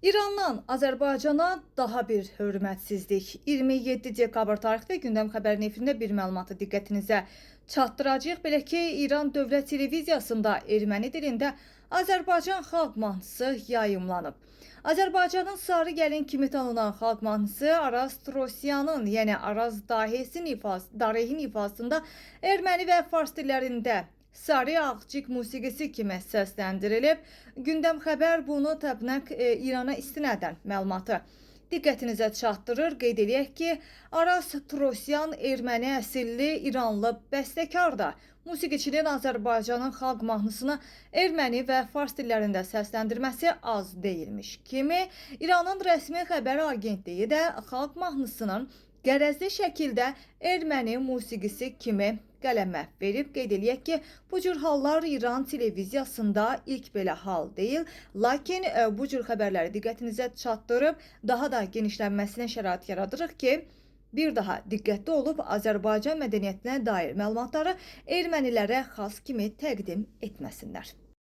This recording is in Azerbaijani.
İrandan Azərbaycana daha bir hörmətsizlik. 27 dekabr tarixdə Gündəm xəbərinin efirində bir məlumatı diqqətinizə çatdıracağıq. Belə ki, İran Dövlət Televiziyasında erməni dilində Azərbaycan xalq mahnısı yayımlanıb. Azərbaycanın sarı gəlin kimi tanınan xalq mahnısı Araz Trosyanın, yəni Araz Darehin ifasında erməni və fars dillərində Sarı Ağcik musiqisi kimi səsləndirilib. Gündəm xəbər bunu təbnək İrana istinadən məlumatı diqqətinizə çatdırır. Qeyd eləyək ki, Araz Trosyan erməni əsilli İranlı bəstəkardır. Musiqiçinin Azərbaycanın xalq mahnısını erməni və fars dillərində səsləndirməsi az deyilmiş kimi, İranın rəsmi xəbər agentliyi də xalq mahnısının qərəzli şəkildə erməni musiqisi kimi qələmə verib. Qeyd eləyək ki, bu cür hallar İran televiziyasında ilk belə hal deyil. Lakin bu cür xəbərləri diqqətinizə çatdırıb daha da genişlənməsinə şərait yaradırıq ki, bir daha diqqətli olub Azərbaycan mədəniyyətinə dair məlumatları ermənilərə xas kimi təqdim etməsinlər.